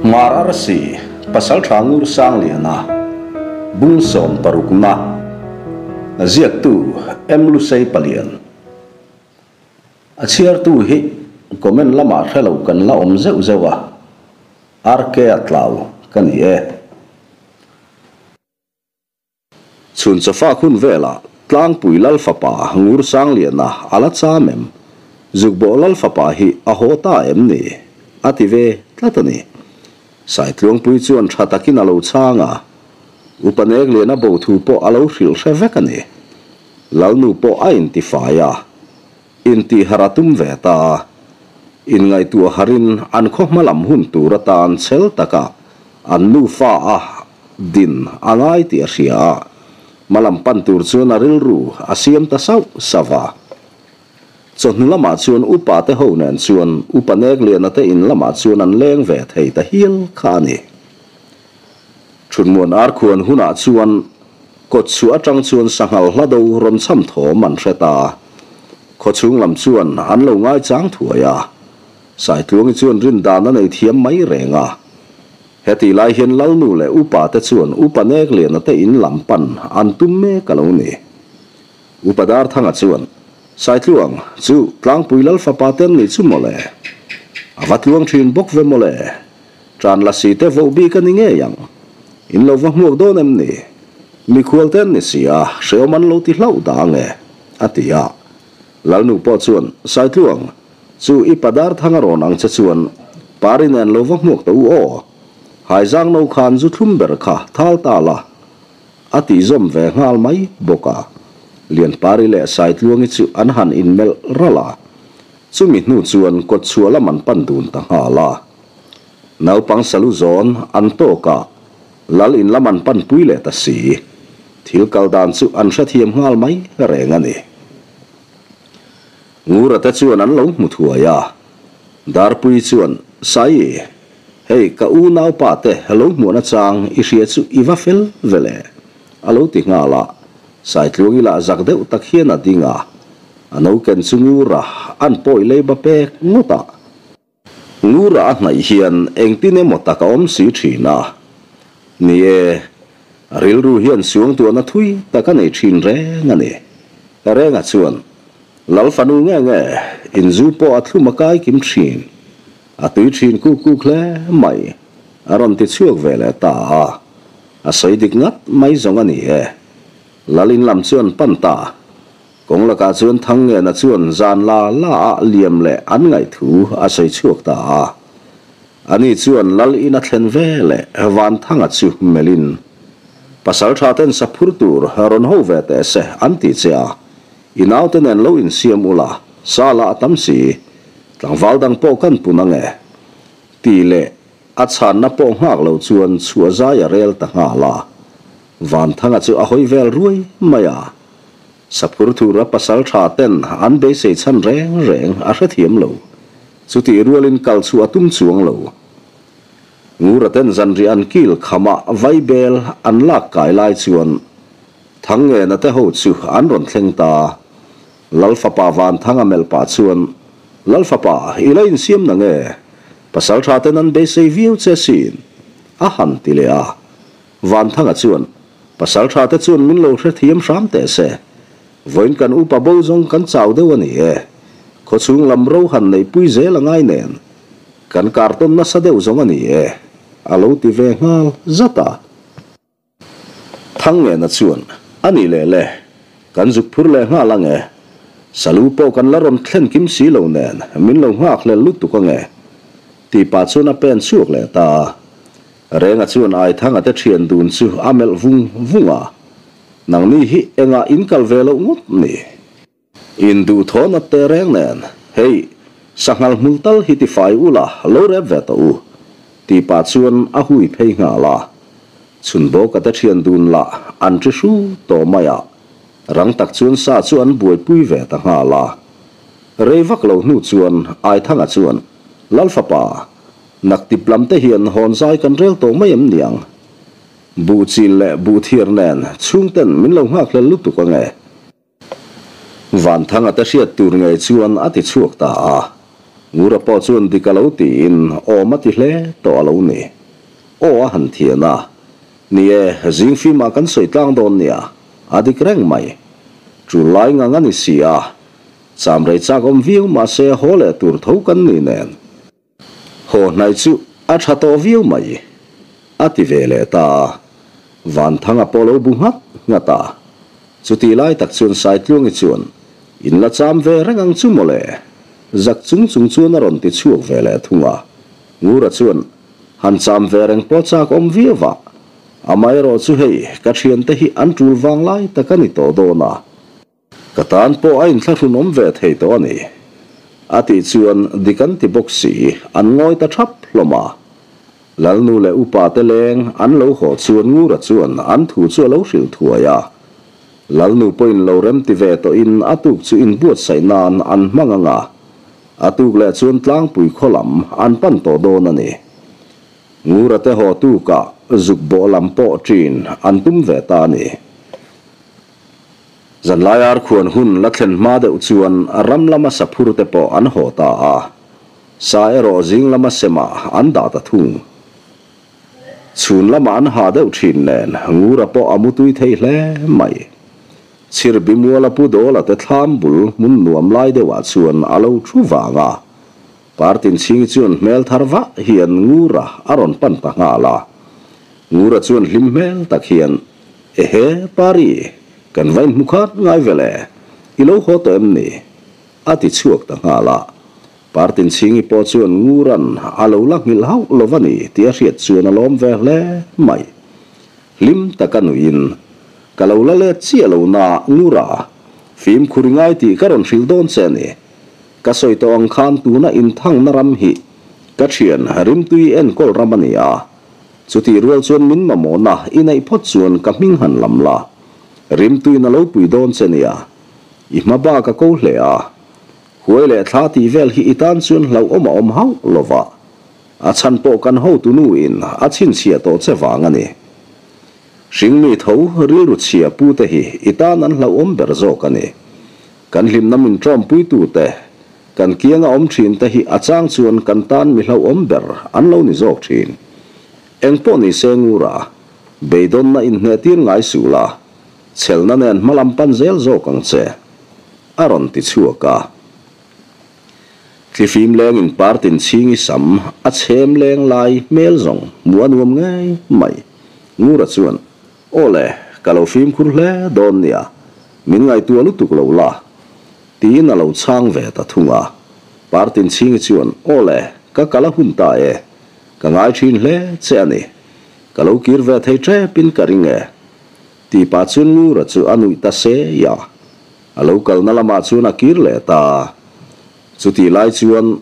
Hmar arsi Pasaltha Ngur Sangliana bung sawm parukna ziaktu M Lusei Palian a chhiartu hi comment lamah hrelo kan la awm zeuh zeuh a RK a tlau ka ni e. Chhun chawfak hun velah Tlangpui Lal fapa Ngur Sangliana a la cham em? Zukbawh Lal fapa hi a haw ta em ni? A ti ve tlat a ni. Saitluangpui chuan tha takin a lo chhang a, Upa Nekliana bo thu pawh a lo hrilh hre vek a ni. Lalnu pawh a intifai a, intihharh a tum ve ta a. Inngaihtuah harin an khaw hma lam hun tur atan chhel taka an nufa a din a ngai tih a hria a, hmalam pan tur chuan a rilru a siam ta sauh sauh a. Chawhnu lamah chuan upa te ho nen chuan Upa Nekliana te in lamah chuan an leng ve thei ta hial kha a ni. Thutmuan arkhuan hunah chuan kawtchhuah atang chuan sanghal hla do rawn cham thawm an hre ta a, khawchhung lam chuan an lo ngaichang thuai a. Saitluangi chuan rindan a nei thiam mai reng a. Hetih lai hian Lalnu leh Upa te chuan Upa Nekliana te in lam pan an tum mek a lo ni. Upa Darthanga chuan, Saitluang, chu Tlangpui Lal fapa te an nih chu mawle. A va tluang thin bawk ve mawle. Tan lasi te voh bik a ni ngei ang. In lo va hmuak dawn em ni? Mikhual te an ni si a, hreawm an lo ti hlauh dah ang e, a ti a. Lalnu pawh chuan, Saitluang, chu i pa Darthanga rawn ang che chuan Pari nen lo va hmuak ta u aw. Haizang no khan zu thlum ber kha thal ta la. A tih zawm ve nghal mai bawk a. Lianpari leh Saitluangi chu an han inmelh ralh a. Chumi hnu chuan kawtchhuah lam an pan dun ta nghal a. Naupang salu zawn an tawk a, Lal in lam an panpui leh ta si. Thil kal dan chu an hrethiam nghal mai reng a ni. Ngura te chuan an lo hmu thuai a. Darpui chuan, Sai, hei ka unaupa te lo hmuhna chang i hria chu i va fel ve le, a lo ti nghal a. Saitluangi lah zak deuh tak hian a ding a, a noken chu Ngura an pawi leiba pek ngawt a. Ngura a hnaih hian engtin emaw tak a awm si thin a. Ni e, a rilru hian suangtuahna thui tak a nei thin reng a ni. Renga chuan, Lal fanu nge nge, inzu pawh a thlum a kai kim thin. A tui thin kuk kuk hle mai, a rawn ti chhuak ve leh ta a. A sawi dik ngat mai zawng a ni e. Lal in lam chuan pan ta. Kawng lakah chuan Thangnghena chuan zan la la ah liam leh an ngaih thu a sawi chhuak ta a. Ani chuan Lal in a thlen ve leh Vanthanga chu melhin, Pasal tha ten sa phur tur rawn ho ve teh se an ti che a, i naute nen lo insiam ula, sa lah a tam si, tlangval dang pawh kan pun ange tih leh a chhanna pawh nghak lo chuan chhuah zai a rel ta nghal a. Vanthanga chu a hawi vel ruai mai a. Saphur thura pasal tha ten an beisei chhan reng reng a hrethiam lo. Chutih rualin kal chu a tum chuang lo. Ngura ten zanriah an kil khamah vaibel an lak kai lai chuan Thangnghena te ho chu an rawn thleng ta. Lal fapa Vanthanga melh pah chuan, Lal fapa, i la insiam na nge? Pasal tha ten an beisei viau che sin, a han ti leh a. Vanthanga chuan, Pasal tha te chuan min lo hrethiam hram teh se. Vawiin kan upa bo zawng kan chau deuh a ni e. Khawchhung lam ro han neihpui zel a ngai nen. Kan kartawn nasa deuh zawng a ni e, a lo ti ve nghal zat a. Thangnghena chuan, A nih leh le, kan zuk phur leh nghal ang e. Salu pawh kan la rawn thlen kim si lo nen min lo nghak hlel lutuk ang e, tih pah chuan a pen chhuak leh ta a. Renga chuan Aithanga te thian dun chu a melh vung vung a, Nangni hi engah in kal ve loh ngawt ni? In duhthawn a te reng nen, hei, sanghal hmul tal hi tifai ula lo rep ve tawh u, tih pah chuan a hui phei nghal a. Chhunbawka te thian dun lah an ṭi hru tawh mai a, rang tak chuan sa chu an buaipui ve ta nghal a. Rei vak lo hnu chuan Aithanga chuan, Lal fapa, Naktip lam te hian hawn zai kan rel tawh mai em niang? Buh chil leh buh thiar nen chhungten min lo nghak hlel lutuk ange. Vanthanga te hriat tur ngei chuan a ti chhuak ta a. Ngura pawh chuan dik a lo tiin awm a ti hle tawh a lo ni. Aw a han thian a. Ni e, zing fimah kan sawi tlang dawn nia, a dik reng mai. Tul lai ngang a ni si a, cham rei chak awm viau mahse haw leh tur tho kan ni nen. Haw hnaih chu a tha tawh viau mai, a ti ve leh ta a. Vanthanga pawh lo bu nghat nghat a. Chutih lai tak chuan Saitluangi chuan, In la cham ve reng ang chu mawle? Zak chung chung chuan a rawn ti chhuak ve leh thung a. Ngura chuan, Han cham ve reng pawh chak awm viau a. Amaherawh chu hei, ka thiante hi an tul vang lai tak a ni tawh dawn a. Ka tan pawh a inthlahrunawm ve thei tawh a ni. A tih chuan dik an ti bawk si, an ngawi ta thap hlawm a. Lalnu leh upa te leng an lo haw chuan Ngura chuan an thu chu a lo hrilh thuai a. Lalnu pawhin lo rem ti ve tawhin a tuk chu inbuatsaih nan an hmang ang a. A tuk leh chuan tlangpui khaw lam an pan tawh dawn a ni. Ngura te haw tukah zuk bawh lam pawh ṭin an tum ve ta a ni. Zanlai ar khuan hun la thlen hma deuh chuan ram lama saphur te pawh an haw ta a, sa erawh zing lama semah an dah ta thung. Chhun lama an ha deuh thin nen Ngura pawh a mutui thei hle mai. Chhirbi muala Pu Dawla te thlam bul hmun nuam lai deuhah chuan a lo thu vang a, Partinchhingi chuan hmel thar vah hian Ngura a rawn pan ta nghal a. Ngura chuan hlim hmel tak hian, Ehe, Pari, kan va inhmu khat ngai ve le, i lo haw tawh em ni? a ti chhuak ta nghal a. Partinchhingi pawh chuan Ngura'n a lo la nghilh hauh lo va ni tih a hriat chuan a lawm ve hle mai. Hlim taka nuiin, Ka lo la let chiah lo na, Ngura, fimkhur i ngai tih ka rawn hrilh dawn che a ni. Ka sawi tawh ang khan tuna inthangna ram hi ka thian rimtui enkawl ram a ni a, chutih rual chuan min mamawhna i neih phawt chuan ka hming han lam la, rimtuiin a lo pui dawn che nia. I hma bak a ko hle a, huai leh thla tih vel hi i tan chuan hlauhawm a awm hauh lo va, a chhan pawh kan hotu nu in a chhinchhiah tawh che vang a ni. Hringmi tho rilru chhia pu te hi i tan an hlauhawm ber zawk a ni. Kan hlimna min ṭawmpuitute, kan kianga awm ṭhinte hi a chang chuan kan tan mi hlauhawm ber an lo ni zawk ṭhin. Engpawh ni se Ngura, beidawnna inhnehtir ngai suh la, chhelna nen hmalam pan zel zawk ang che, a rawn ti chhuak a. Thlifim lengin partin chhingi sam a chhem leng lai hmel zawng hmuh a nuam ngei mai. Ngura chuan Aw le, ka lo fimkhur hle dawn nia, min ngaihtuah lutuk lo la, tiin a lo chhang ve ta thung a. Partinchhingi chuan, Aw le, ka kal a hun ta e, ka ngai thin hle che a ni, ka lo kir ve thei tepin ka ring e, tih pah chuan Ngura chu a nuih ta sei a. A lo kalna lamah chuan a kir leh ta. Chutih lai chuan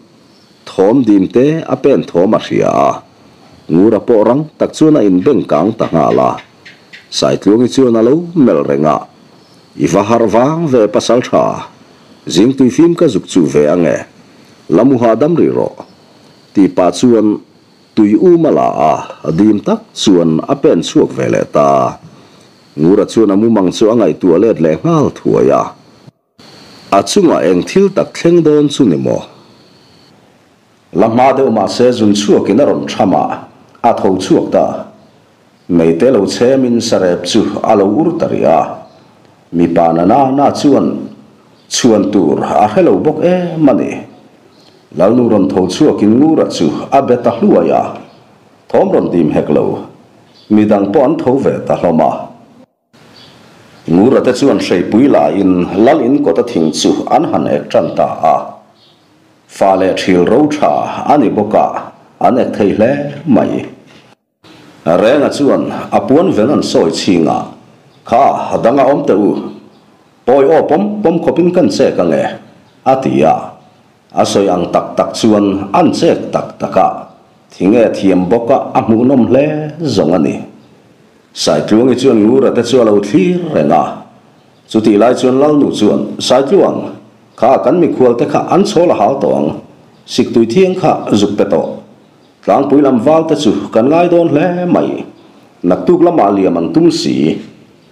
Thawm dim te a pen thawm a hria a, Ngura pawh rang tak chuan a inbeng kang ta nghal a. Saitluangi chuan a lo melh reng a, I va harh vang ve pasal tha, zing tui fim ka zuk chuh ve ange, la mu hahdam rih rawh, tih pah chuan tui um a la a, dim tak chuan a pen chhuak ve leh ta. Ngura chuan a mumang chu a ngaihtuah let leh nghal thuai a. A chungah eng thil tak thleng dawn chu ni maw? La hma deuh mahse zun chhuakin a rawn tham a, a tho chhuak ta. Meite lo chhemin sarep chu a lo ur ta rih a. Mipa na na na chuan chhuan tur a hre lo bawk em a ni. Lalnu rawn tho chhuakin Ngura chu a be ta hluai a, thawm rawn dim hek lo. Midang pawh an tho ve ta hlawm a. Ngura te chuan hreipui lain lal in kawta thing chu an han ek tan ta a. Fa leh thil ro tha a ni bawk a, an ek thei hle mai. Renga chuan a puan ven an sawi chhing a, Kha, danga awm teh u. Pawi aw pawm pawm khawpin kan chek ange, a ti a. A sawi ang tak tak chuan an chek tak tak a, thing e thiam bawk a, a hmuhnawm hle zawng a ni. Saitluangi chuan Ngura te chu a lo thlir reng a. Chutih lai chuan Lalnu chuan, Saitluang, kha kan mikhual te kha an chhawl a hal tawh ang, siktui thiang kha zuk pe tawh. Tlangpui lam val te chu kan ngai dawn hle mai, naktuk lamah liam an tum si,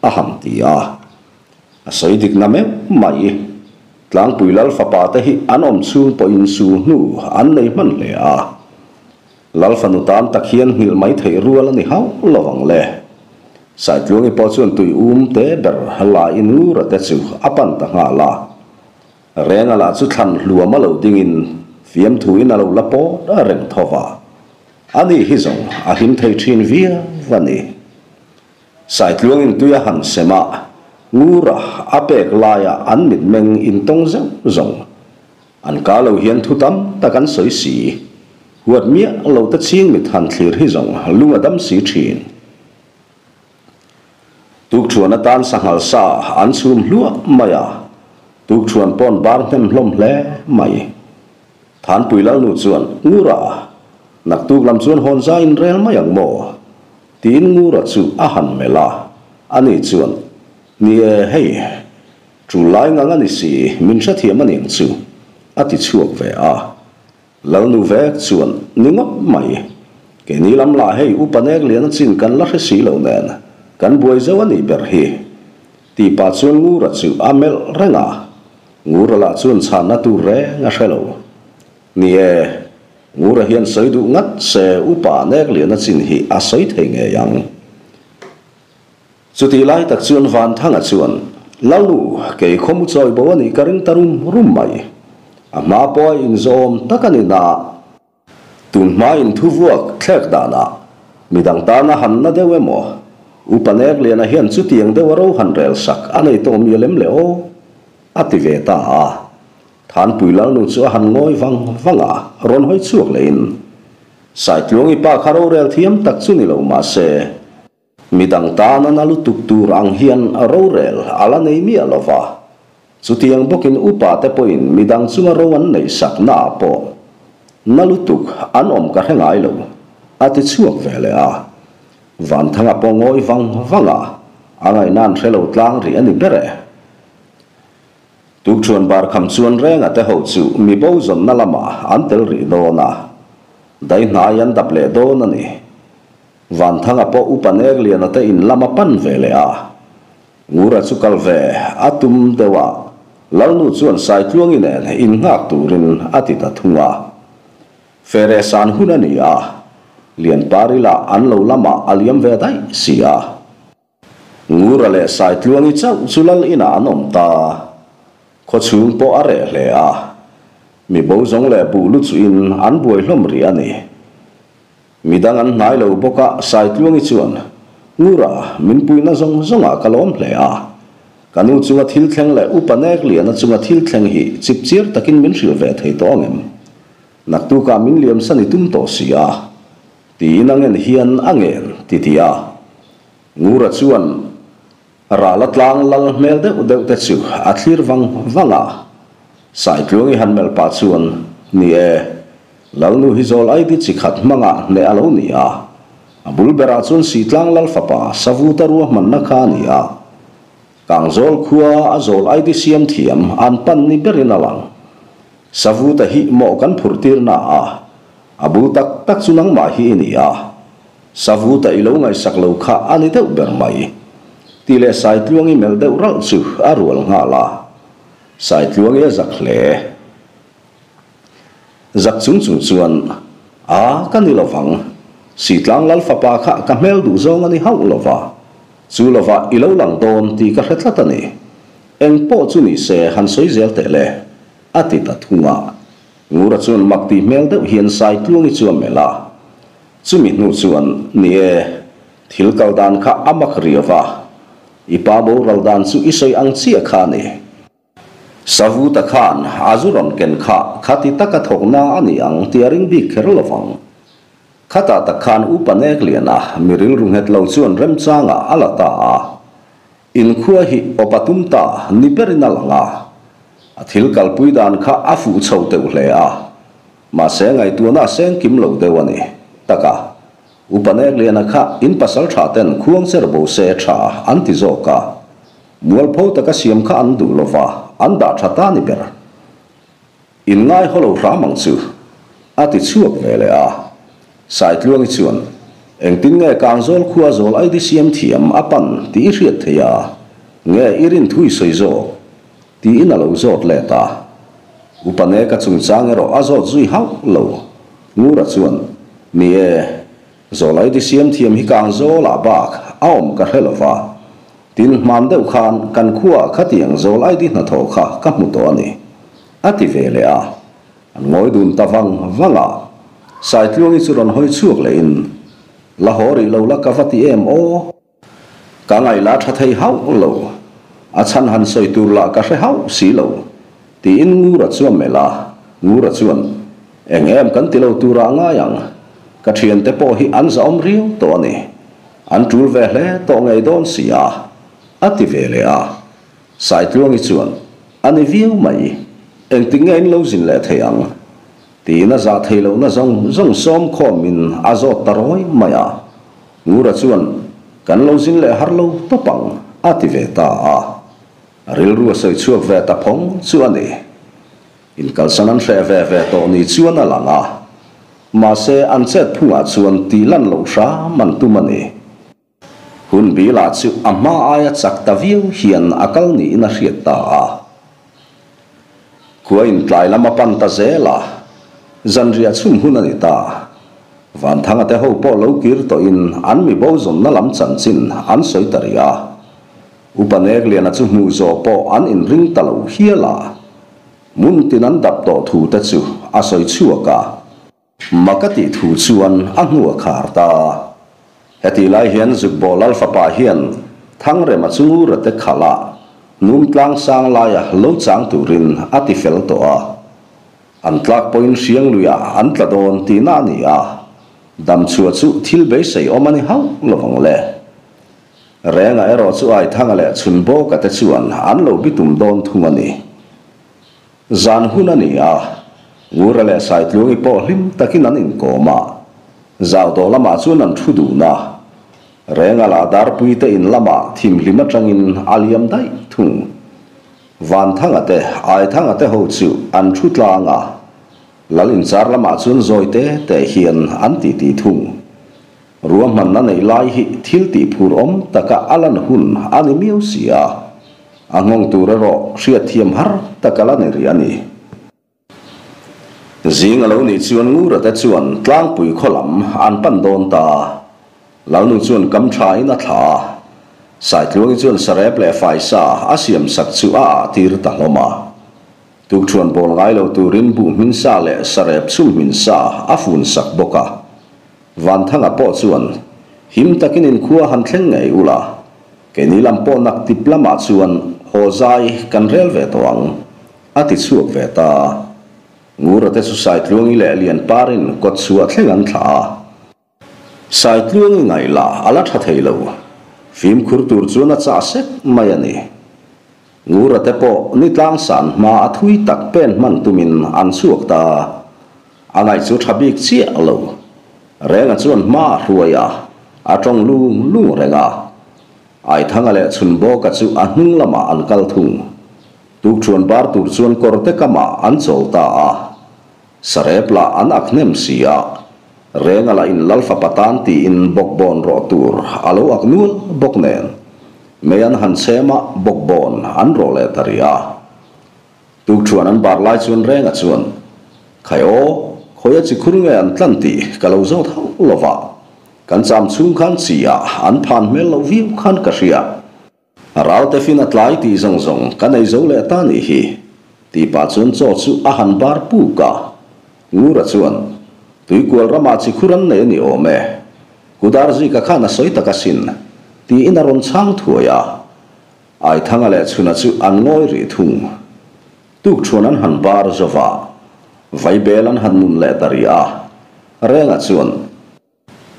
a han ti a. A sawi dik na meuh mai. Tlangpui Lal fapa te hi an awm chhung pawhin su hnu an nei hman hle a. Lal fanu tan tak hian nghilh mai theih rual a ni hauh lo ang le. Saitluangi pawh chuan tui um te ber la in Ngura te chu a pan ta nghal a. Renga lah chu thlan hluam a lo dingin fiamthuin a lo la pawt a reng tho va. Ani hi zawng a hlim thei thin viau a ni. Saitluangin tui a han sem a, Ngura a pek laia an mitmeng intawng zeuh zawng. An ka lo hian thu tam tak an sawi si. Huat miah lo te ching mit han thlir hi zawng lung a dam si thin. Tukṭhuan atan sanghal sa an chhum hluah mai a, tukṭhuan pawn bar hnem hlawm hle mai. Thanpui Lalnu chuan, Ngura, naktuk lam chuan hawn zai inrel mai ang maw? Tiin Ngura chu a han melh a, ani chuan, Ni e, hei, ṭul lai ngang a ni si, min hrethiam a niang chu, a ti chhuak ve a. Lalnu vek chuan, Ni ngawt mai, keini lam lah hei upa nek lian a chin kan la hre si lo nen, kan buai zo a nih ber hi. Tih pah chuan Ngura chu a melh reng a, Ngura lah chuan chhanna tur reng a hre lo. Ni e, Ngura hian sawi duh ngat se upa nek lian a chin hi a sawi thei ngei ang. Chutih lai tak chuan Vanthanga chuan, Lalnu, kei khawmu chawi bo a nih ka ring ta rum rum mai. A hma pawh a inzawm tak a ni na. Tun hma in thuvuak thlek danah midang tana han na deuh emaw? Upa nek liana hian chutiang deuh a ro han rel sak a nei tawh mial em le aw? A ti ve ta a. Thanpui Lalnu chu a han ngawi vang vang a, rawn hawi chhuak lehin, Saitluangi pa kha rorel thiam tak chu ni lo mahse, Midang tana na lutuk tur ang hian rorel a la nei miah lo va. Chutiang bawkin upa te pawhin midang chunga ro an neih saknaah pawh na lutuk an awm ka hre ngai lo, a ti chhuak ve leh a. Vanthanga pawh ngawi vang vang a, a ngaihna an hre lo tlang rih a ni ber e. Tukṭhuan bar kham chuan Renga te ho chu mi bo zawnna lamah an tel rih dawn a, daihnai an dap leh dawn a ni. Vanthanga pawh Upa Nekliana te in lam a pan ve leh a, Ngura chu kal ve a tum deuh a, Lalnu chuan Saitluangi nen in nghak turin a ti ta thung a. Fere san hun a ni a, Lianpari lah an lo lamah a liam ve daih si a. Ngura leh Saitluangi chauh chu lal inah an awm ta. Khawchhung pawh a reh hle a, mi bo zawng leh buh lu chuhin an buai hlawm rih a ni. Midang an hnai lo bawk a, Saitluangi chuan, Ngura, min puihna zawng zawngah ka lawm hle a. Ka nu chunga thil thleng leh Upa Nekliana chunga thil thleng hi chipchiar takin min hrilh ve thei tawh ang em? Naktukah min liamsan i tum tawh si a, tiin a ngen hian a ngen ti ti a. Ngura chuan Rala tlang lal hmel deuh deuh te chu a thlir vang vang a. Saitluangi han melh pah chuan, Ni e, Lalnu hi zawl aidi chi khat hmangah hneh a lo ni a. A bul berah chuan Sitlang lal fapa Savuta ruahmanna kha a ni a. Kangzawl khua a zawl aidi siam thiam an pan ni berin a lang. Savuta hi mawh kan phurh tirna a, a bul tak tak chu nangmah hi i ni a. Savuta i lo ngaihsak lo kha a ni deuh ber mai. Tih leh Saitluangi melh deuh ralh chu a rual nghal a. Saitluangi a zak hle. Zak chung chung chuan, A, ka ni lovang. Sitlang Lal fapa kha ka hmel duh zawng a ni hauh lova. Chu lovah i lo lang dawn tih ka hre tlat a ni. Eng pawh chu ni se han sawi zel teh le, a ti ta thung a. Ngura chuan mak tih hmel deuh hian Saitluangi chu a melh a. Chumi hnu chuan, Ni e, thil kal dan kha a mak riau va, i pa boral dan chu i sawi ang chiah kha a ni. Savuta khan a zu rawn ken kha khati taka thawkna a ni ang tih a ring bik kher lo vang. Khatah tak khan Upa Nekliana mi rilru nghet lo chuan remchangah a la ta a. Inkhua hi awp a tum ta ni berin a lang a. A thil kalpui dan kha a fuh chho teuh hle a. Mahse ngaihtuahna a seng kim lo deuh a ni. Taka, Upa Nekliana kha in pasal tha ten khuang cher bo se tha an ti zawk a. Mualpho taka siam kha an duh lova, an dah tha ta ni ber. In ngai haw lo hram ang chu, a ti chhuak ve leh a. Saitluangi chuan, Engtin nge Kangzawl khua zawl aidi siam thiam a pan tih i hriat thei a? Nge i rin thui sawi zawk? Tiin a lo zawt let a. Upa Neka chungchang erawh a zawt zui hauh lo. Ngura chuan, Ni e, Zawlaidi siam thiam hi kang zawlah bak a awm ka hre lo va. Tin, hman deuh khan kan khuaah khatiang Zawlaidi hnathawh kha ka hmu tawh a ni, a ti ve leh a. An ngawi dun ta vang vang a. Saitluangi chu rawn hawi chhuak lehin, La haw rih lo la ka va ti em aw? Ka ngaihla tha thei hauh lo, a chhan han sawi tur lah ka hre hauh si lo, tiin Ngura chu a melh a, Ngura chuan, Eng em kan ti lo turah ngai ang, ka thiante pawh hi an zahawm riau tawh a ni, an tul ve hle tawh ngei dawn si a, a ti ve leh a. Saitluangi chuan, A ni viau mai, engtik nge in lo zin leh thei ang? Tiin a zah thei lohna zawng zawng sawm khawmin a zawt ta rawi mai a. Ngura chuan, Kan lo zin leh har lo tawp ang, a ti ve ta a. A rilru a sawi chhuak ve ta phawng chu a ni. Inkalsan an hreh ve ve tawh ni chuan a lang a. Mahse, an chet phungah chuan tih lan loh hram an tum a ni. Hun bilah chu a hma aia chak ta viau hian a kal niin a hriat ta a. Khua intlai lam a pan ta zel a, zanriah chhun hun a ni ta. Vanthanga te ho pawh lo kir tawhin an mi bo zawnna lam chanchin an sawi ta rih a. Upa Nekliana chu hmuh zawh pawh an inring ta lo hial a. Hmun tin an dap tawh thu te chu a sawi chhuak a. Mak a tih thu chuan a hnu a khar ta. Hetih lai hian Zukbaw Lal fapa hian Thangrema chu Ngurate khalh a, num tlang sang laia lo chang turin a ti fel tawh a. An tlak pawhin Hriangluiah an tla dawn tihna a ni a, damchhuah chu thil beisei awm a ni hauh lovang le. Renga erawh chu Aithanga leh Chhunbawka te chuan an lo bitum dawn thung a ni. Zan hun a ni a, Ngura leh Saitluangi pawh hlim takin an inkawm a, Zau dawh lamah chuan an thu dun a. Renga lah Darpui te in lamah thimhlim atangin a liam daih thung. Vanthanga te, Aithanga te ho chu an thu tlang a, Lal inchar lamah chuan zawi te te hian an titi thung. Ruahmanna neih lai hi thil tih phur awm taka a lan hun a ni miau si a, a nghawng tur erawh hriatthiam har tak a la ni rih a ni. Zing a lo nih chuan Ngurate chuan tlangpui khaw lam an pan dawn ta. Lalnu chuan kam thain a thlah a, Saitluangi chuan sarep leh faisa a siamsak chu a ah tir ta hlawm a. Tukṭhuan bawl ngai lo turin buh hmin sa leh sarep chhum hmin sa a fun sak bawk a. Vanthanga pawh chuan, Him takin inkhua han thleng ngei ula, keini lam pawh nak tip lamah chuan haw zai kan rel ve tawh ang, a ti chhuak ve ta. Ngura te chu Saitluangi leh Lianparin kawtchhuah thleng an thlah a. Saitluangi ngaih lah a la tha thei lo, fimkhur tur chuan a chah sek mai a ni. Ngura te pawh ni tlangsan hma a thui tak pen hman tumin an chhuak ta. A ngaih chu tha bik chiah lo. Renga chuan hma a hruai a, a tawng lung lung reng a. Aithanga leh Chhunbawka chu a hnung lamah an kal thung. Tukṭhuan bar tur chuan kawrte kamah an chawl ta a. Sarep lah an ak hnem si a, Renga lah in Lal fapa tan tiin bawkbawn rawh tur a lo ak nual bawk nen. Mei an han chhem a, bawkbawn an rawh leh ta rih a. Tukṭhuan an bar lai chuan Renga chuan, Khai aw, khawi a chi khur nge an tlan tih ka lo zawt hauh lo va, kan cham chhung khan chi ah an phan hmel loh viau khan ka hria. Ralte fin a tlai tih zawng zawng ka nei zo leh ta nih hi, tih pah chuan chaw chu a han bar puk a. Ngura chuan, Tuikual ramah chi khur an nei a ni awm e, Kudarzika khan a sawi tak asin, tiin a rawn chhang thuai a. Aithanga leh Chhuna chu an ngawi rih thung. Tukṭhuan an han bar zo va, Vaibel an han nun leh ta rih a. Renga chuan,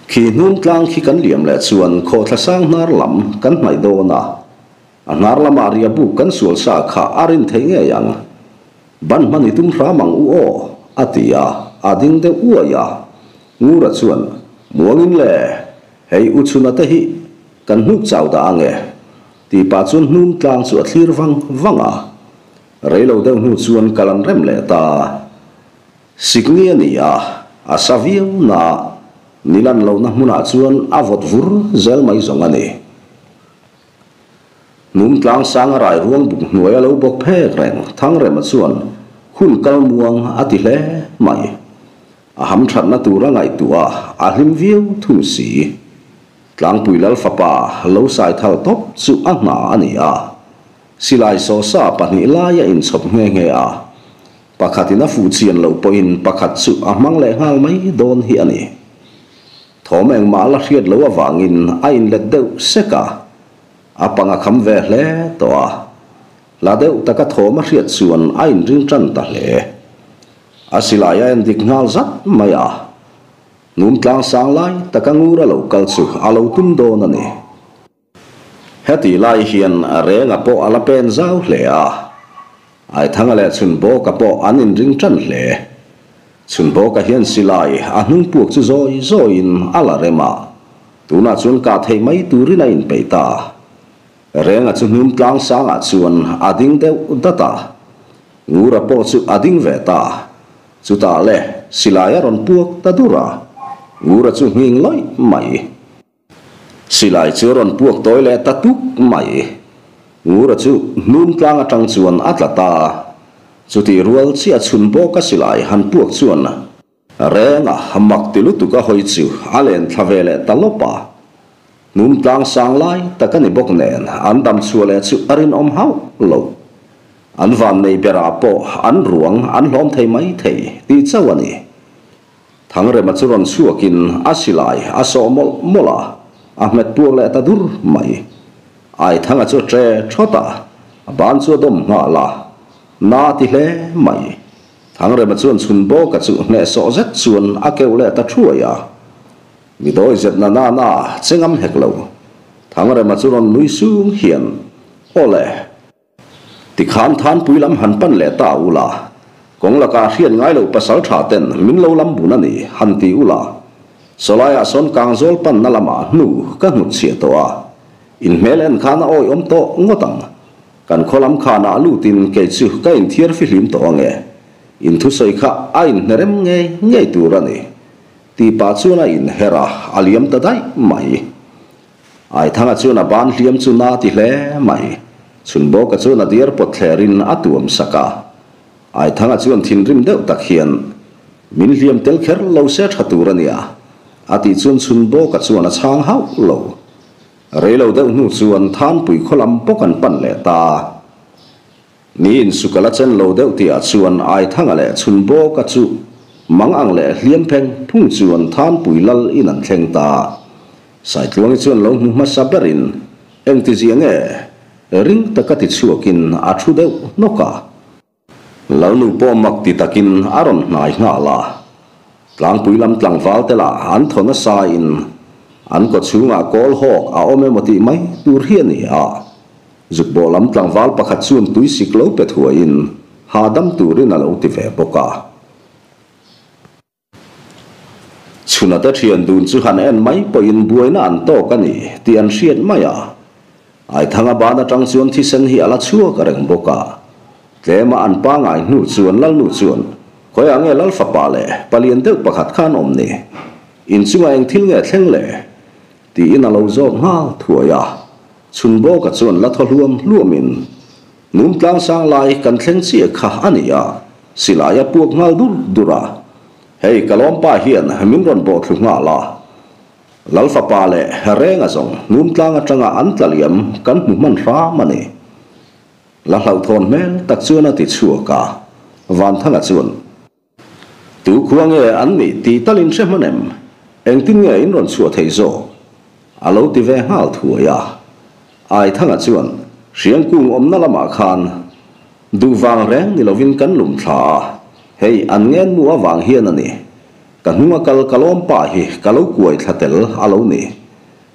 Khi hnum tlang khi kan liam leh chuan khawhthla sang hnar lam kan hnaih dawn a, a hnar lamah ria buk kan sual sa kha a rin thei ngei ang. Ban hman i tum hram ang u aw, a ti a, a ding deuh uai a. Ngura chuan, Muangin le, hei u Chhuna te hi Kan hnuk chau dah ang e, tih pah chuan hnum tlang chu a thlir vang vang a. Rei lo deuh hnu chuan kal an rem leh ta. Sikni a ni a, a sa viau na ni lan lohna hmunah chuan a vawt vur zel mai zawng a ni. Hnum tlang sanga rai ruang buk hnuai a lo bawk phek reng Thangrema chuan hun kal muang a ti hle mai. A hamthatna tur a ngaihtuah a, a hlim viau thung si. Tlangpui Lal fapa lo sai thal tawp chu a hna a ni a. Silai sawsa pahnih lai a inchhawp nghe nghe a. Pakhatin a fuh chian loh pawhin pakhat chu a hmang leh nghal mai dawn hi a ni. Thawm engmah la hriat loh avangin a inlet deuh sek a, a pang a kham ve hle tawh a. Hla deuh taka thawm a hriat chuan a inring tan ta hle. A silai a endik nghal zat mai a. Hnum tlang sang lai taka ngur a lo kal chu a lo tum dawn a ni. Heti lai hian Renga pawh a la pen zau hle a, Aithanga leh Chhunbawka pawh an inring tan hle. Chhunbawka hian silai a hnung puak chu zawi zawiin a la rem a, tunah chuan kah theih mai turin a inpeih ta. Renga chu hnum tlang sangah chuan a ding deuh dat a, Ngura pawh chu a ding ve ta. Chutah le silai a rawn puak ta dur a, Ngura chu nghing lawih mai. Silai chu a rawn puak tawi leh ta tuk mai. Ngura chu hnum tlang atang chuan a tla ta. Chutih rual chiah chhun bawka silai han puak chuan renga mak ti lutuk a hawi chu a len thla ve leh ta lawp a. Hnum tlang sang lai tak a ni bawk nen an dam chhuah leh chu a rinawm hauh lo. An vannei berah pawh an ruang an hlawm thei mai thei tih chauh a ni. Thangrema chu rawn chhuakin a silai a sawh mawlh mawlh a, a hmet puak leh ta dur mai. Aithanga chu a ṭe ṭhawt a, a ban chu a dawm nghal a, na a ti hle mai. Thangrema chuan chhun bawka chu hnehsawh zet chuan a keuh leh ta ṭhuai a. Mi dawi zet na na na che ngam hek lo. Thangrema chu rawn nui sung hian, Aw le. Tikhan Thanpui lam han pan leh ta ula, kawng lakah hriat ngai loh pasal tha ten min lo lam bun a ni, han ti ula. Sawlaiah sawn Kangzawl panna lamah hnu ka hnut chhiah tawh a, in hmel en khan a awihawm tawh ngawt ang. Kan khaw lam khanah lutin kei chu ka inthiar fihlim tawh ange. In thusawi kha a inhnerem ngei ngei tur a ni. Tih pah chuan a inher a, a liam ta daih mai. Aithanga chuan a ban hliam chu na ti hle mai. Chhunbawka chuan a diar pawt thlerin a tuam sak a. Aithanga chuan thinrim deuh tak hian, Min hliam tel kher lo se tha tur a nia, a tih chuan Chhunbawka chuan a chhang hauh lo. Reilo deuh hnu chuan Thanpui khaw lam bawk an pan leh ta. Ni insuk a la chen lo deuh tihah chuan Aithanga leh Chhunbawka chu mang ang leh hliam pheng phung chuan Thanpui lal in an thleng ta. Saitluangi chuan lo hmu hmasa berin engti zia nge ring taka ti chhuakin a thu deuh hnawk a. Lalnu pawh mak ti takin a rawn hnai nghal a. Tlangpui lam tlangval te lah an thaw nasa in an kaw chhungah kawl hawk a awm emaw tih mai tur hi a ni a. Zukbawh lam tlangval pakhat chuan tuisik lo pe thuaiin hahdam turin a lo ti ve bawk a. Chhunate thian dun chu han en mai pawhin buaina an tawk a ni tih an hriat mai a. Aithanga ban atang chuan thisen hi a la chhuak reng bawk a. Tlema an pangai hnu chuan Lalnu chuan, Khawiah nge Lalfapa leh palian deuh pakhat kha an awm ni? Inchungah eng thil nge thleng le? Tiin a lo zawt nghal thuai a. Chhunbawka chuan la thaw hluam hluamin, Num tlang sang lai kan thleng chiah kha a ni a, silai a puak nghal dur dur a. Hei ka lawmpa hian min rawn bawh thlu nghal a. Lalfapa leh Renga zawng num tlang atanga an tla liam kan hmu hman hram a ni. La hlauhthawn hmel tak chuan a ti chhuak a, Vanthanga chuan. Tu khua nge an nih tih talin hre hman em? Engtin nge in rawn chhuah theih zawk? A lo ti ve nghal thuai a. Aithanga chuan Hriangkung awmna lamah khan duh vang reng ni lovin kan lum thla a, hei an ngen mu avang hian a ni. Ka hnunga kal ka lawm pa hi ka lo kuai thla tel a lo ni.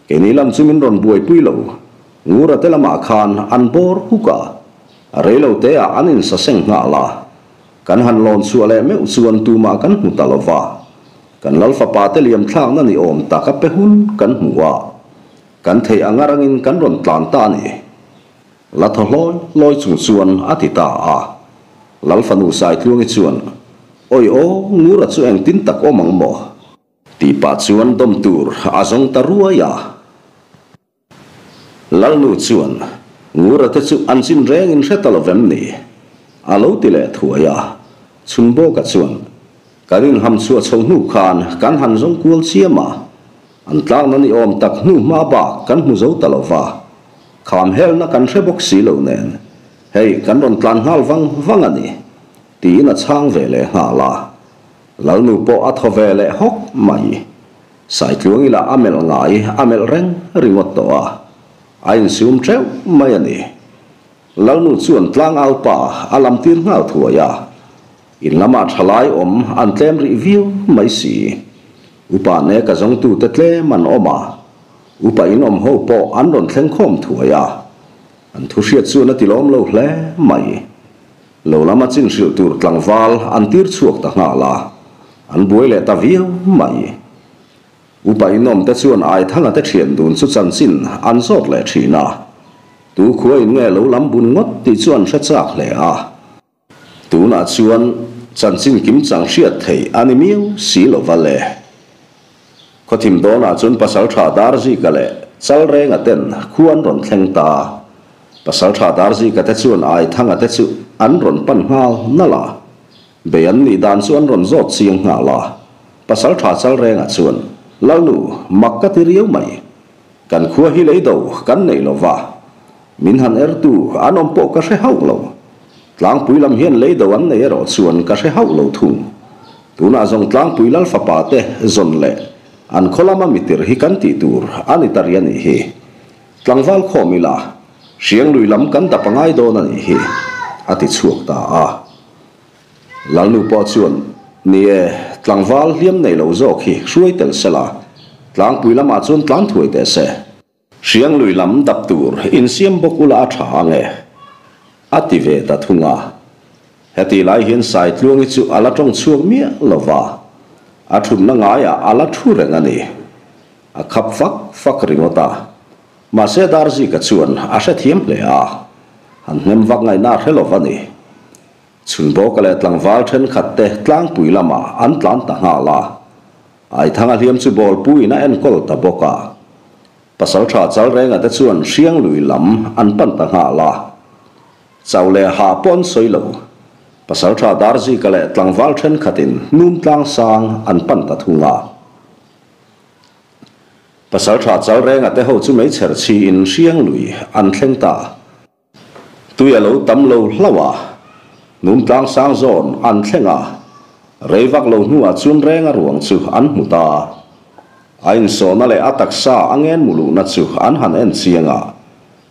Keini lam chu min rawn buaipui lo. Ngura te lamah khan an bawr huk a, reilo teah an insaseng nghal a. Kan han lawn chhuah leh meuh chuan tumah kan hmu ta lo va, kan Lal fapa te liam thlakna ni awm tak a pe hun kan hmu a, kan theih anga rangin kan rawn tlan ta a ni. La thaw hlawi hlawi chung chuan a ti ta a. Lal fanu Saitluangi chuan, Awi aw, Ngura chu engtin tak awm ang maw? Tih pah chuan dawm tur a zawng ta ruai a. Lalnu chuan. Ngura te chu an chin reng in hre ta lo vem ni? A lo ti leh thuai a. Chhunbawka chuan, Kan inham chhuah chho hnu khan kan han zawng kual chiam a, an tlakna ni awm tak hnu hma bak kan hmu zo ta lo va, kham helna kan hre bawk si lo nen, hei kan rawn tlan nghal vang vang a ni, tiin a chhang ve leh nghal a. Lalnu pawh a thaw ve leh hawk mai. Saitluangi lah a melh ngai a melh reng ringawt tawh a, a insum teuh mai a ni. Lalnu chuan tlangau pa a lam tir nghal thuai a, in lamah thalai awm an tlem rih viau mai si. Upa ne ka zawngtute tlem an awm a, upa in awm ho pawh an rawn thleng khawm thuai a, an thu hriat chuan a tilawm lo hle mai. Lo lama chin hrilh tur tlangval an tir chhuak ta nghal a, an buai leh ta viau mai. Upa inawm te chuan Aithanga te thian dun chu chanchin an zawt leh thin a, tu khua in nge lo lam bun ngawt tih chu an hre chak hle a. Tunah chuan chanchin kimchang hriat theih a ni miau si lo va le. Khawthim dawnah chuan Pasaltha Darzika leh Chalrenga ten khua an rawn thleng ta. Pasaltha Darzika te chuan Aithanga te chu an rawn pan nghal nalh a. Bei an nih dan chu an rawn zawt chiang nghal a, Pasalṭha Chalrenga chuan, Lalnu, mak ka ti riau mai. Kan khua hi lei do kan nei lo va, min han ertu an awm pawh ka hre hauh lo. Tlangpui lam hian lei do an nei erawh chuan ka hre hauh lo thung. Tunah zawng Tlangpui Lal fapa te zawn leh an khaw lama mitir hi kan tih tur a ni ta ri a nih hi. Tlangval khawm ila, Hrianglui lam kan dap a ngai dawn a nih hi, a ti chhuak ta a. Lalnu pawh chuan, Ni e, tlangval hliam nei lo zawk hi hruai tel se la, tlangpui lamah chuan tlan thuai teh se. Hrianglui lam dap tur insiam bawk ula a tha ang e, a ti ve ta thung a. Heti lai hian Saitluangi chu a la tawng chhuak miah lo va, a thutna ngaiah a la thu reng a ni. A khap fak fak ringawt a. Mahse Darzika chuan a hrethiam hle a, han hnem vak ngaihna a hre lo va ni. Chhunbawka leh tlangval thenkhat te tlangpui lamah an tlan ta nghal a, Aithanga hliam chu bawlpuiin a enkawl ta bawk a. Pasaltha Chalrenga te chuan Hrianglui lam an pan ta nghal a. Chau leh hah pawh an sawi lo. Pasaltha Darzika leh tlangval thenkhatin hnum tlang sang an pan ta thung a. Pasaltha Chalrenga te ho chu meichher chhiin Hrianglui an thleng ta. Tui a lo tam lo hlauh a, hnum tlang sang zawn an thleng a, rei vak lo hnuah chuan renga ruang chu an hmu ta. A insawhna leh a taksa a ngen muluhna chu an han en chiang a,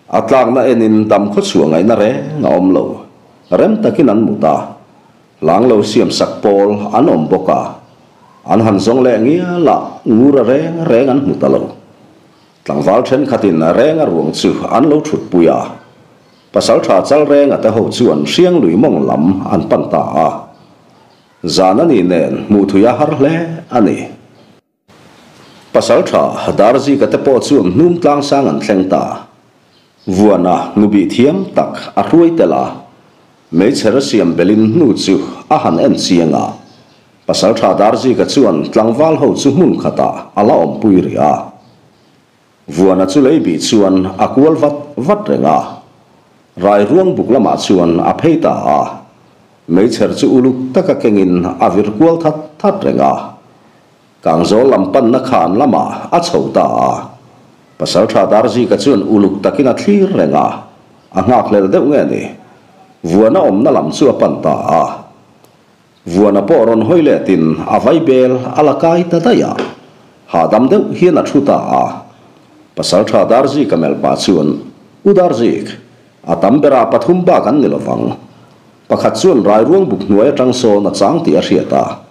a tlakna enin dam khawchhuah ngaihna reng a awm lo. Rem takin an mu ta. Hlang lo siamsak pawl an awm bawk a, an han zawng leh ngial a, ngura reng reng an hmu ta lo. Tlangval thenkhatin Renga ruang chu an lo thutpui a, Pasaltha Chalrenga te ho chuan Hrianglui mawng lam an pan ta a. Zan a nih nen hmuh thui a har hle a ni. Pasaltha Darzika te pawh chuan hnum tlangsang an thleng ta. Vuana nubih thiam tak a hruai tel a, meichher siam belin hnu chu a han en chiang a. Pasalṭha Darzika chuan tlangval ho chu hmun khatah a la awmpui rih a. Vuana chu lei bih chuan a kual vat vat reng a. Rai ruang buk lamah chuan a phei ta a. Meichher chu uluk taka kengin a vir kual that that reng a. Kangzawl lam panna khan lamah a chho ta a. Pasalṭha Darzika chuan uluk takin a thlir reng a. A nghakhlel deuh nge ni? Vuana awmna lam chu a pan ta a. Vuana pawh rawn hawi letin a vai bel a la kai ta daih a, hahdam deuh hian a thu ta a. Pasalṭha Darzika melh pah chuan, U Darzik, a tam berah pathum bak an ni lovang. Pakhat chuan Rairuang buk hnuai aṭang sawn a chang tih a hriat a,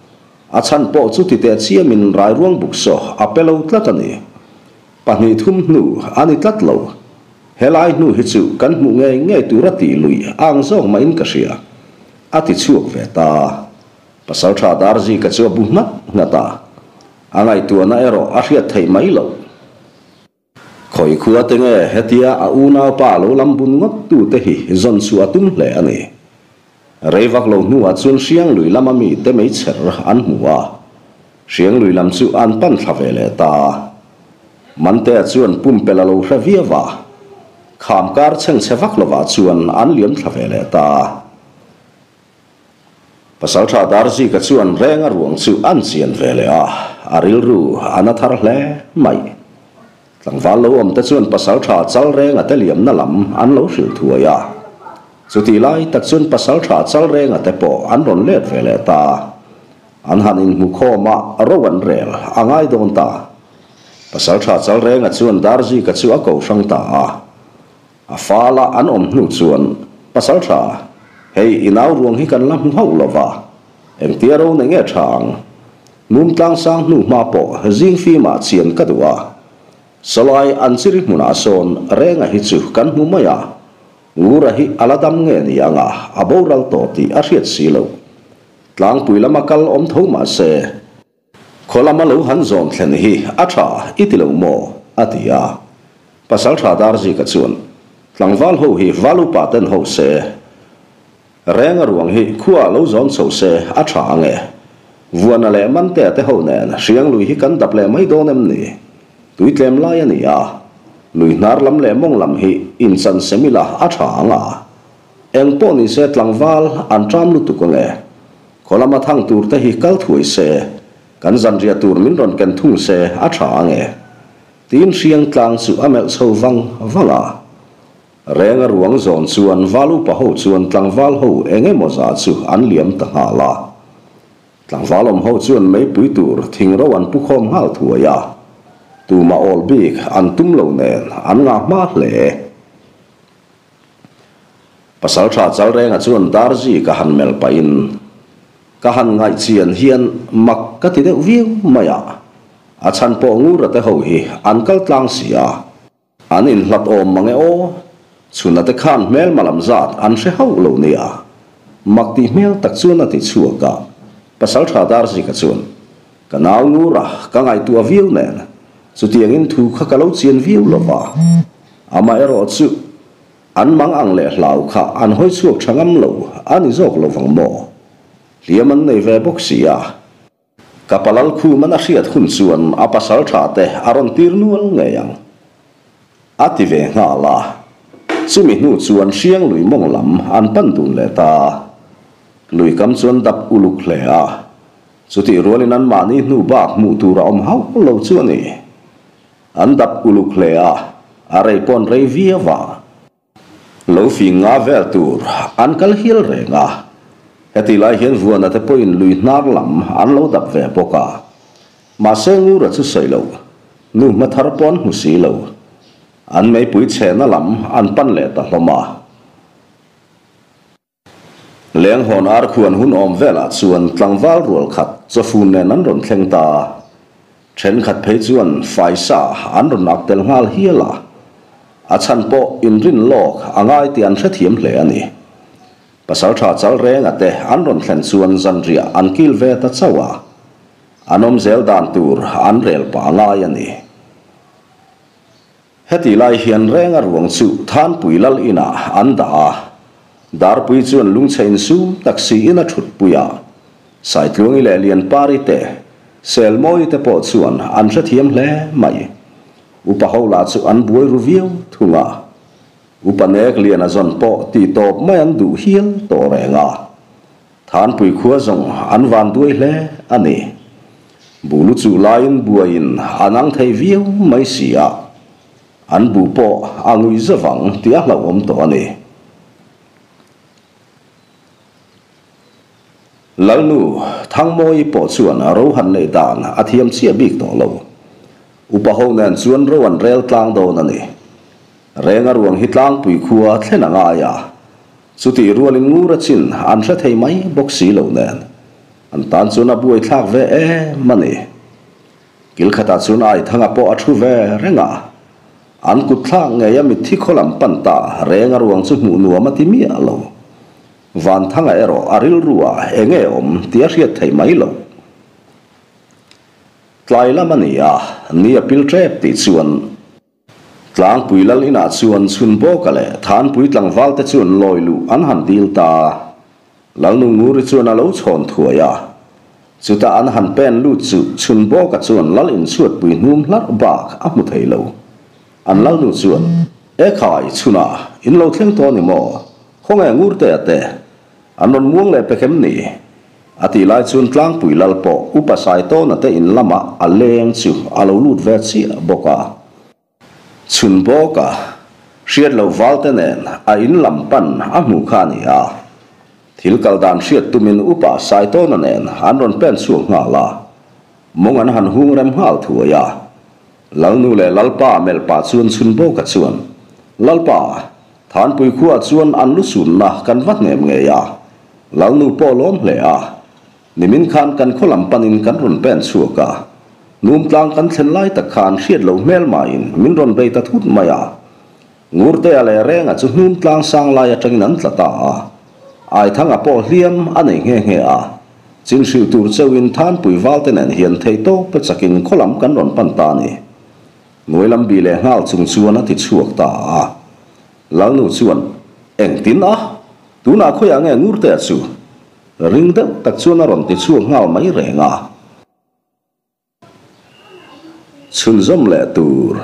a chhan pawh chu ti teh chiamin Rairuang buk saw a pe lo tlat a ni. Pahnih thum hnu a ni tlat lo. Helai hnu hi chu kan hmuh ngei ngei tur a tih luih ang zawk mahin ka hria. A ti chhuak ve ta. Pasalṭha Darzika chu a bu nghat nghat a. A ngaihtuahna erawh a hriat theih mai loh. Khawi khua te nge hetia a unaupa lo lam bun ngawt tute hi zawn chhuah a tum hle a ni. Rei vak lo hnuah chuan Hrianglui lama mite meichher an hmu a. Hrianglui lam chu an pan thla ve leh ta. Mantea chuan pumpelh a lo hre viau a. Kham kar chhengchhe vak lovah chuan an liam thla ve leh ta. Pasalṭha Darzika chuan Renga ruang chu an chian ve leh a, a rilru a na thar hle mai. Tlangval lo awm te chuan Pasalṭha Chalrenga te liamna lam an lo hrilh thuai a. Chutih lai tak chuan Pasalṭha Chalrenga te pawh an rawn let ve leh ta. An han inhmu khawm a, ro an rel a ngai dawn ta. Pasalṭha Chalrenga chuan Darzika chu a ko hrang ta a. A fala an awm hnu chuan, Pasalṭha, hei i nau ruang hi kan la hmu hauh lo va, engtia ro nei nge ṭha ang? Mum tlangsang hnu hma pawh zing fimah chian ka duh a. Sawlai an chiri hmunah sawn Renga hi chu kan hmu mai a, Ngura hi a la dam nge ni anga a boral tawh tih a hriat si loh. Tlangpui lama kal awm tho mah se, Khaw lama lo han zawn thlen hi a tha i ti lo maw? a ti a. Pasaltha Darzika chuan, Tlangval ho hi val upa ten ho se, Renga ruang hi khuaah lo zawn chho se a tha ang e. Vuana leh Mantea te ho nen Hrianglui hi kan dap leh mai dawn em ni? Tui tlem lai a ni a, lui hnar lam leh mawng lam hi inchan sem ila a tha ang a. Eng pawh ni se tlangval an ṭam lutuk ang e. Khaw lama thang tur te hi kal thuai se, kan zanriah tur min rawn ken thung se a tha ang e. Tiin hriang tlang chu a melh chho vang vang a. Renga ruang zawn chuan val upa ho chuan tlangval ho eng emaw zah chu an liam ta nghal a. Tlangval awm ho chuan meipui tur thing ro an pu khawm nghal thuai a. Tumah awl bik an tum lo nen an ngah hma hle. Pasalṭha Chalrenga chuan Darzi ka han melh pahin, Ka han ngaihchian hian mak ka ti deuh viau mai a, a chhan pawh Ngura te ho hi an kal tlang si a, an inhlat awm mang e aw, chhuna te khan hmelma lam zat an hre hauh lo nia, mak tih hmel tak chuan a ti chhuak a. Pasalṭha Darzika chuan, Ka nau Ngura ka ngaihtuah viau nen, chutiangin thu kha ka lo chian viau lo va, amaherawh chu an mang ang leh hlau kha an hawi chhuak tha ngam lo a ni zawk lo vang maw? Hliam an nei ve bawk si a. Ka palal khum an a hriat hun chuan a pasal tha te a rawn tir nual ngei ang. A ti ve nghal a. Chumi hnu chuan hriang lui mawng lam an pan dun leh ta. Lui kam chuan dap uluk hle a. Chutih rualin anmahni hnu bak hmuh tur a awm hauh lo chu a ni. An dap uluk hle a, a rei pawn rei viau a. Lo fing nga vel tur an kal hial reng a. Heti lai hian Vuana te pawhin lui hnar lam an lo dap ve bawk a. Mahse Ngura chu sawi lo, nu hma thar pawh an hmu si lo. An meipui chhehna lam an pan leh ta hlawm a. Lenghawn arkhuan hun awm velah chuan tlangval rual khat chawfun nen an rawn thleng ta a, thenkhat phei chuan faisa an rawn ak tel nghal hial a, a chhan pawh inrin lawk a ngai tih an hrethiam hle a ni. Pasaltha Chalrenga te an rawn thlen chuan zanriah an kil ve ta chauh a, an awm zel dan tur an rel pah a ngai a ni. Heti lai hian Renga ruang chu Thanpui lal inah an dah a, Darpui chuan lungchhe insum tak siin a thutpui a. Saitluangi leh Lianpari te, Selmawi te pawh chuan an hrethiam hle mai. Upa ho lah chu an buai ru viau thung a. Upa nek lian a zawn pawh tih tawp mai an duh hial tawh reng a. Thanpui khua zawng an van duai hle a ni. Buh lu chuh laiin buaiin an ang thei viau mai si a, an buh pawh a ngui zavang tih a hlauhawm tawh a ni. Lalnu Thangmawi pawh chuan ro han neih dan a thiam chiah bik tawh lo. Upa ho nen chuan ro an rel tlang dawn a ni. Renga ruang hi tlangpui khua thlen a ngai a, Chutih rualin ngur a chin an hre thei mai bawk si lo nen, an tan chuan a buai thlak ve em a ni. Kil khatah chuan Aithanga pawh a thu ve reng a, an kut thlak ngei a mitthi khaw lam pan ta reng a ruang chu hmuh nuam a ti miah lo. Vanthanga erawh a rilru ah enge awm tih a hriat theih mai lo. Tlai lam a ni a, ni a pil tep tih chuan, Tlangpui lal inah chuan Chhunbawka leh Thanpui tlangvalte chuan lawi luh an han dil ta a, Lalnu Nguri chuan a lo chhawn thuai a. Chutah an han pen lut chu Chhunbawka chuan lal inchhuatpui hnum hlarh bak a hmu thei lo. An lalnu chuan, E khai, chhunah in lo thleng tawh a ni maw? Khawnge Ngurtea te an rawn muang leh pek em ni? A tih lai chuan Tlangpui lal pawh Upa Saitawna te in lamah a leng chu a lo lut ve chiah bawk a. Chhun bawka hriat loh valte nen a in lam pan a hmuh kha a ni a. Thil kal dan hriat tumin Upa Saitawna nen an rawn pen chhuak nghal a. Mawng an han hung rem nghal thuai a. Lalnu leh Lalpa melh pah chuan chhun bawka chuan, Lalpa, Thanpui khuaah chuan an lu sunna kan va hnem ngei a, Lalnu pawh lawm hle a. Nimin khan kan khaw lam panin kan rawn pen chhuak a, Numtlang kan thlen lai tak khan hriat lo hmel mahin min rawn bei ta thut mai a. Ngurtea leh Renga chu Hnumtlang sang lai atangin an tla ta a, Aithanga pawh hliam a nei nghe nghe a. Chin hrilh tur cheuhin Thanpui valte nen hian theihtawp chakin khaw lam kan rawn pan ta a ni. Hnuai lam bih leh nghal chung chuan a ti chhuak ta a. Lalnu chuan, Engtin a? Tunah khawiah nge Ngurtea chu? Ring deuh tak chuan a rawn ti chhuak nghal mai reng a. Chhunzawm leh tur.